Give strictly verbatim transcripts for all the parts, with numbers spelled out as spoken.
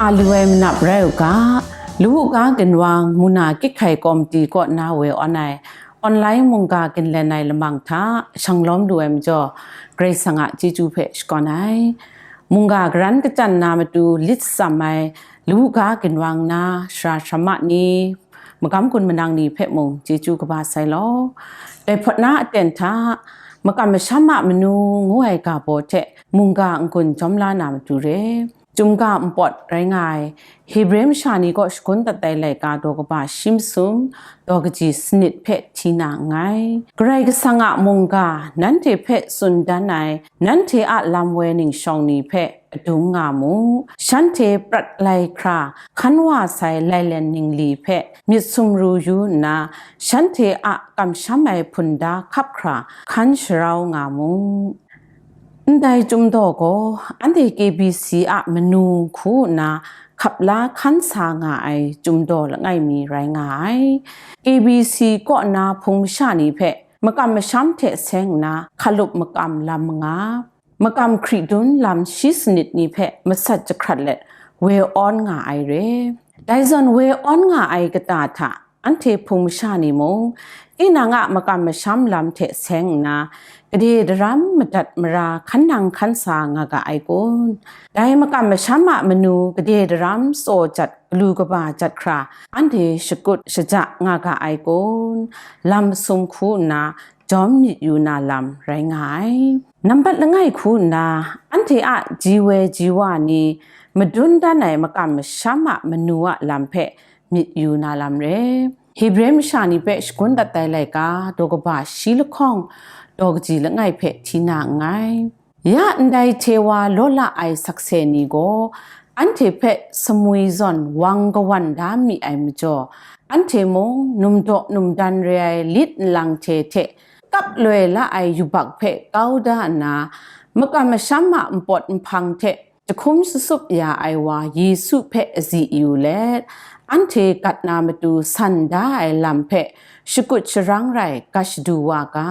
A lu ai manap rai u ga, Lawu ga ginwang muna kyit hkai kawmti kaw na woi awn ai online mungga ginlen ai lamang hta shanglawm lu ai majaw, Karai Kasang a chyeju hpe shakawn ai. Mungga garan kachyan na matu lit tsam ai Lawu ga ginwang na sara sara ma ni, magam gun manang ni hpe mung chyeju kaba sai law. Dai hpawt na aten hta, makam masham a manu ngu ai ga baw hte mungga n-gun jawm la na matu re. Chyum ga npawt rai nga ai Hebre masha ni kaw shagun dat ai laika daw kaba shi masum, daw kaji sanit hpe hti na nngai. Karai Kasang a mungga nanhte hpe tsun dan ai, nanhte a lam woi ning shawng ni hpe adum nga mu. Shanhte prat lai hkra hkan wa sai lailen ningli hpe myit sumru yu nna, shanhte a kamsham ai hpunda hkap hkra hkan sharau nga mu. Ndai Chyum daw gaw anhte K B C a manu hku nna hkap la hkan sa nga ai Chyum daw langai mi rai nga ai. K B C kaw na hpung masha ni hpe makam masham hte seng nna hkalup makam lam manga, makam hkridun lam shi sanit ni hpe masat jahkrat let woi awn nga ai re. Dai zawn woi awn nga ai kata hta anhte hpung masha ni mung, tinang a makam masham lam hte seng nna, gade daram madat mara hkan nang hkan sa nga ga ai kun? Dai makam masham a manu gade daram tsaw jat galu kaba jat hkra anhte shakut shaja nga ga ai kun? Lam masum hku nna jawm myit yu na lam rai nga ai. Nambat langai hku nna, anhte a ji woi ji wa ni madun dan ai makam masham a manu a lam hpe myit yu na lam re. Hebre masha ni hpe shagun dat ai laika daw kaba shi lahkawng, daw kaji langai hpe hti na nngai. Ya ndai hte wa law la ai sakse ni gaw, anhte hpe samwi zawn wang kawan da mi ai majaw, anhte mung num daw num dan re ai lit nlang hte hte kap loi la ai yubak hpe kau da nna, makam masham a npawt nhpang hte jahkum shasup ya ai wa Yesu hpe azi yu let, anhte gat na matu san da ai lam hpe shakut sharang rai ga shadu wa ga.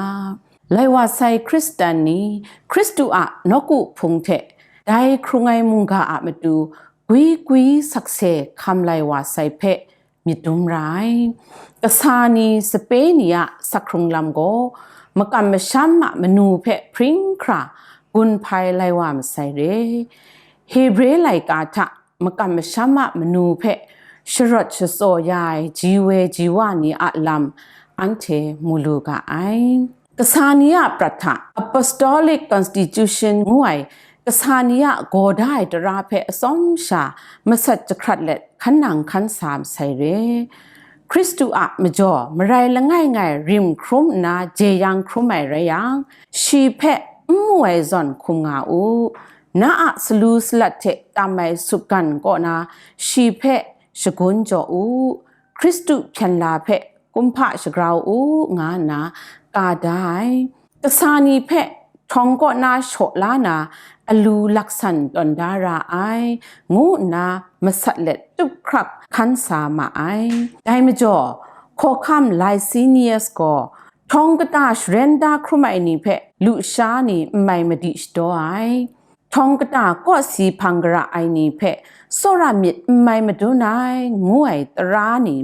Lai wa sai Hkristan ni Hkristu a nawku hpung hte dai hkrung ai mungga a matu gwi gwi sakse hkam lai wa sai hpe myit dum ra ai. Kasa ni sape ni a sak hkrung lam gaw makam masham a manu hpe hpring hkra gun hpai lai wa masai re. Hebre laika hta makam masham a manu hpe sharawt shatsaw ya ai ji woi ji wa ni a lam anhte mu lu ga ai. Kasa ni a prat hta Apostolic Constitution ngu ai kasa ni a gaw da ai tara hpe atsawm sha masat jahkrat let hkan nang hkan sa masai re. Hkristu a majaw marai langai ngai rim hkrum nna jeyang hkrum ai rai yang, shi hpe n mu ai zawn hkum nga u. Na a salu salat hte tam ai sutgan kaw na shi hpe shagun jaw u. Hkristu hpyen la hpe kumhpa shagrau u, nga nna ka da ai. Kasa ni hpe htawng kaw na shaw la na alu laksan tawn da ra ai, ngu nna masat let tup hkrak hkan sa ma ai. Dai majaw, hkawhkam Licinius gaw, htawng kata sharen da hkrum ai ni hpe lusha ni n mai madi shadaw ai. Htawng kata kawsi hpang gara ai ni hpe tsawra myit n mai madun ai, ngu ai tara ni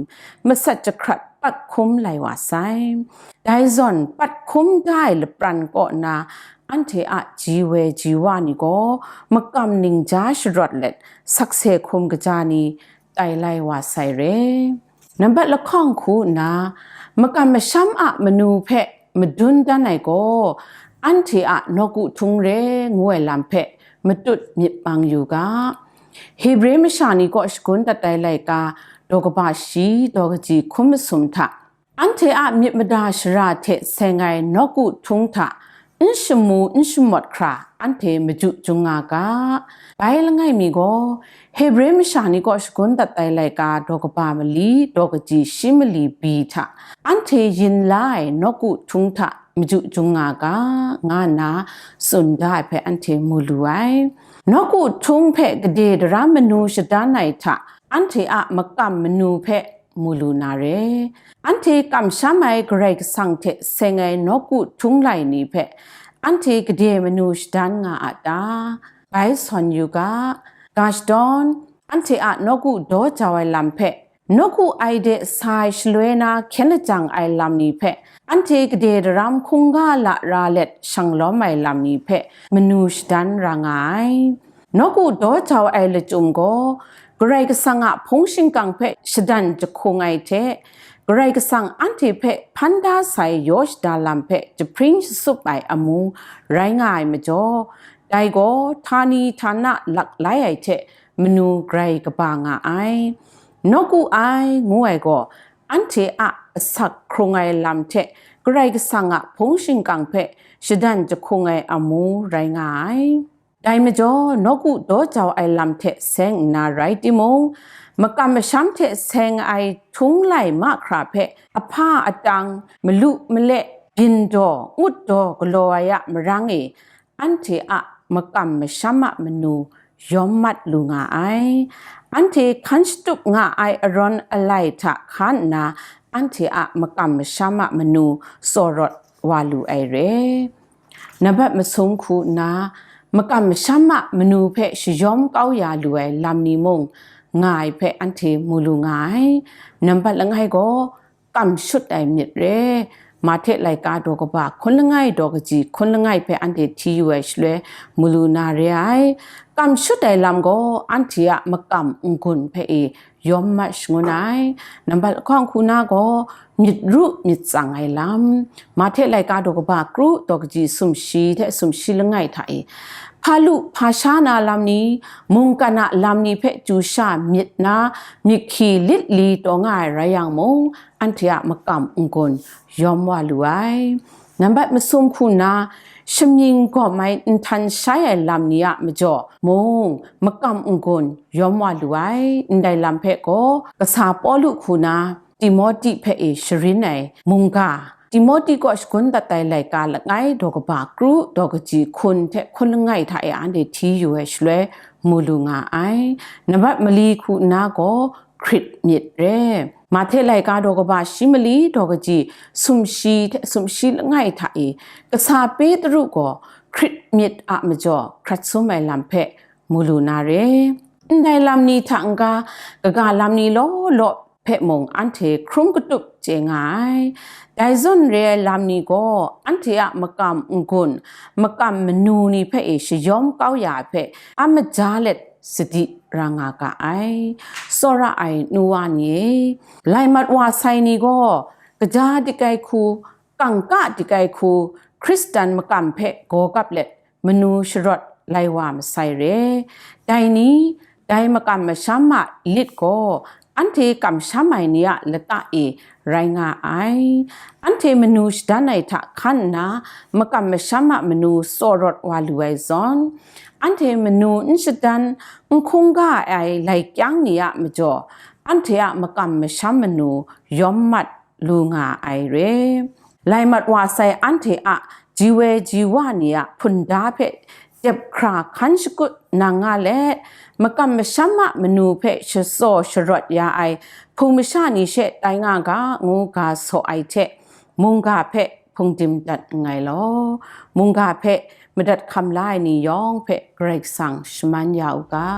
masat jahkrat pat hkum lai wa sai. Dai zawn pat hkum da ai lapran kaw na anhte a ji woi ji wa ni gaw makam ningja sharawt let sakse hkum kaja ni tai lai wa sai re. Nambat lahkawng hku nna, makam masham a manu hpe madun dan ai gaw, anhte a nawku htung re ngu ai lam hpe matut myit mang yu ga. Hebre masha ni kaw shagun dat ai laika daw kaba shi daw kaji hkum masum hta, anhte a myit mada shara hte seng ai nawku htung hta n shamu n shamawt hkra anhte maju jung nga ga. Bai langai mi gaw, Hebre masha ni kaw shagun dat ai laika daw kaba mali, daw kaji shi mali bi hta, anhte yin la ai nawku htung hta maju jung nga ga, nga nna tsun da ai hpe anhte mu lu ai. Nawku htung hpe gade daram manu shadan ai hta, anhte a makam manu hpe mu lu na re. Anhte kamsham ai Karai Kasang hte seng ai nawku htung lai ni hpe, anhte gade manu shadan nga a ta? Bai sawn yu ga, ga shadawn, anhte a nawku daw jau ai lam hpe, nawku ai de sa ai shaloi na hkyen lajang ai lam ni hpe, anhte gade daram hkungga la ra let shang lawm ai lam ni hpe manu shadan ra nga ai. Nawku daw jau ai lachyum gaw, Karai Kasang a hpung shingkang hpe shadan jahkung ai hte, Karai Kasang anhte hpe hpan da sai yaw shada lam hpe jahpring shasup ai amu rai nga ai majaw, dai gaw htani htana laklai ai hte manu grai kaba nga ai. Nawku ai ngu ai gaw, anhte a asak hkrung ai lam hte Karai Kasang a hpung shingkang hpe shadan jahkung ai amu rai nga ai. Dai majaw, nawku daw jau ai lam hte seng nna rai timung, makam masham hte seng ai htung lai mahkra hpe ahpa atang, malu male, byin daw, ngut daw galaw ai a marang e, anhte a makam masham a manu yawm mat lu nga ai. Anhte hkan shatup nga ai arawn alai hta hkan nna, anhte a makam masham a manu tsaw rawt wa lu ai re. Nambat masum hku nna, makam masham a manu hpe shayawm kau ya lu ai lam ni mung nga ai hpe anhte mu lu nga ai. Nambat langai gaw, kam shut ai myit re. Mahte laika daw kaba hkun langai daw kaji hkun langai hpe anhte hti yu ai shaloi mu lu na re ai. Kam shut ai lam gaw anhte a makam n-gun hpe e yawm mat shangun ai. Nambat lahkawng hku na gaw, myit ru myit tsang ai lam. Mahte laika daw kaba kru daw kaji sumshi hte sumshi langai hta e, hpa lu hpa sha na lam ni, mungkan a lam ni hpe chyu sha myit na, myit hki lit li taw nga ai rai yang mung, anhte a makam n-gun yawm wa lu ai. Nambat masum hku nna, shamying gawm ai nhtan shai ai lam ni a majaw mung, makam n-gun yawm wa lu ai. Ndai lam hpe gaw, kasa Pawlu hku na Timoti hpe e sharin ai mungga, Timoti kaw shagun dat ai laika langai daw kaba kru daw kaji hkun hte hkun langai hta e anhte hti yu ai shaloi mu lu nga ai. Nambat mali hku nna gaw, Hkrit myit re. Mahte laika daw kaba shi mali daw kaji sumshi hte sumshi langai hta e, kasa Petru gaw Hkrit myit a majaw hkrat sum ai lam hpe mu lu na re. Ndai lam ni hta n-ga, kaga lam ni law law hpe mung anhte hkrum katup chye nga ai. Dai zawn re ai lam ni gaw, anhte a makam n-gun, makam manu ni hpe e shayawm kau ya ai hpe a maja let sadi ra nga ga ai. Tsawra ai nu wa ni e, lai mat wa sai ni gaw, kaja dik ai hku, kangka dik ai hku, Hkristan makam hpe gaw gap let, manu sharawt lai wa masai re. Dai ni, dai makam masham a lit gaw, anhte kamsham ai ni a lata e rai nga ai. Anhte manu shadan ai hta hkan nna, makam masham a manu tsaw rawt wa lu ai zawn, anhte manu n shadan, n hkungga ai lai kyang ni a majaw, anhte a makam masham manu yawm mat lu nga ai re. Lai mat wa sai anhte a ji woi ji wa ni a hpunda hpe dep hkra hkan shakut nang nga let, makam masham a manu hpe shatsaw sharawt ya ai hpung masha ni she tai nga ga ngu ga saw ai hte, mungga hpe hpungdim dat nngai law, mungga hpe madat hkam la ai ni yawng hpe Karai Kasang shaman ya u ga.